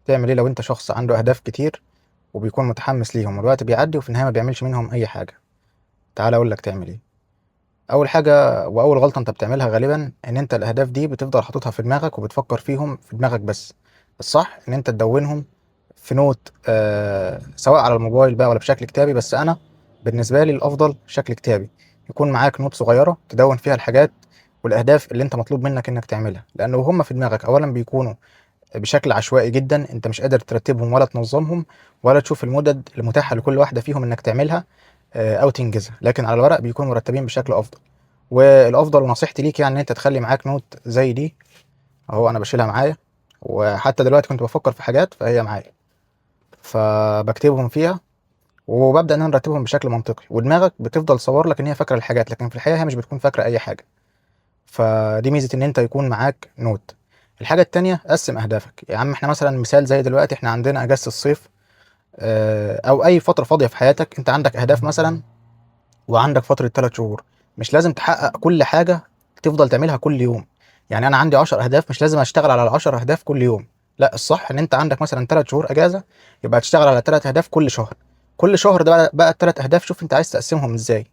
تعمل إيه لو أنت شخص عنده أهداف كتير وبيكون متحمس ليهم والوقت بيعدي وفي النهاية ما بيعملش منهم أي حاجة؟ تعال أقول لك تعمل إيه. أول حاجة وأول غلطة أنت بتعملها غالبا إن أنت الأهداف دي بتفضل حاططها في دماغك وبتفكر فيهم في دماغك بس. الصح إن أنت تدونهم في note، سواء على الموبايل بقى ولا بشكل كتابي، بس أنا بالنسبة لي الأفضل شكل كتابي. يكون معاك note صغيرة تدون فيها الحاجات والأهداف اللي أنت مطلوب منك إنك تعملها، لأنه هم في دماغك أولا بيكونوا بشكل عشوائي جدا، انت مش قادر ترتبهم ولا تنظمهم ولا تشوف المدد المتاحة لكل واحدة فيهم انك تعملها او تنجزها، لكن على الورق بيكونوا مرتبين بشكل افضل. والافضل ونصيحتي ليك يعني ان انت تخلي معاك note زي دي اهو، انا بشيلها معايا، وحتى دلوقتي كنت بفكر في حاجات فهي معايا فبكتبهم فيها وببدا ان انا ارتبهم بشكل منطقي، ودماغك بتفضل تصور لك ان هي فاكره الحاجات، لكن في الحقيقة هي مش بتكون فاكره اي حاجة. فدي ميزة ان انت يكون معاك note. الحاجة التانية، قسم اهدافك. يا عم احنا مثلا مثال زي دلوقتي احنا عندنا اجازه الصيف، او اي فترة فاضية في حياتك، انت عندك اهداف مثلا وعندك فترة 3 شهور، مش لازم تحقق كل حاجة تفضل تعملها كل يوم. يعني انا عندي 10 اهداف، مش لازم اشتغل على ال10 اهداف كل يوم. لا، الصح ان انت عندك مثلا 3 شهور اجازه، يبقى تشتغل على 3 اهداف كل شهر. كل شهر ده بقى الثلاث اهداف شوف انت عايز تقسمهم ازاي.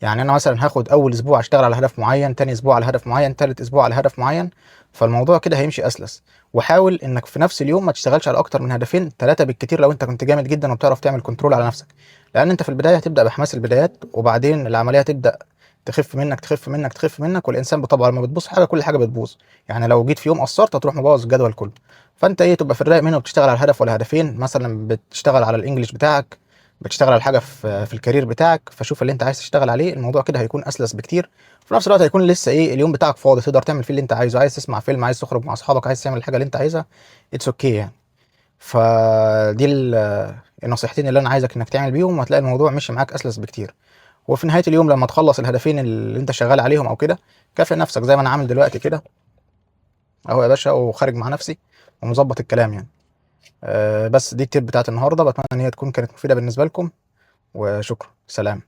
يعني انا مثلا هاخد اول اسبوع اشتغل على هدف معين، تاني اسبوع على هدف معين، تالت اسبوع على هدف معين، فالموضوع كده هيمشي اسلس. وحاول انك في نفس اليوم ما تشتغلش على اكتر من هدفين، 3 بالكتير لو انت كنت جامد جدا وبتعرف تعمل control على نفسك، لان انت في البداية هتبدا بحماس البدايات، وبعدين العملية هتبدا تخف منك تخف منك تخف منك، والانسان بطبعه لما بتبوظ حاجة كل حاجة بتبوظ. يعني لو جيت في يوم قصرت هتروح مبوظ الجدول كله. فانت ايه، تبقى في الرايق منه وبتشتغل على هدف ولا هدفين، مثلا بتشتغل على ال English بتاعك، بتشتغل على حاجة في ال career بتاعك، فشوف اللي انت عايز تشتغل عليه. الموضوع كده هيكون اسلس بكتير، في نفس الوقت هيكون لسه ايه، اليوم بتاعك فاضي تقدر تعمل فيه اللي انت عايزه، عايز تسمع فيلم، عايز تخرج مع اصحابك، عايز تعمل الحاجة اللي انت عايزها، it's okay يعني. فدي النصيحتين اللي انا عايزك انك تعمل بيهم، وهتلاقي الموضوع مشي معاك اسلس بكتير. وفي نهاية اليوم لما تخلص الهدفين اللي انت شغال عليهم او كده، كافئ نفسك زي ما انا عامل دلوقتي كده اهو يا باشا، وخارج مع نفسي ومظبط الكلام يعني. بس دي ال tip بتاعت النهارده، بتمنى ان هي تكون كانت مفيدة بالنسبة لكم، وشكرا، سلام.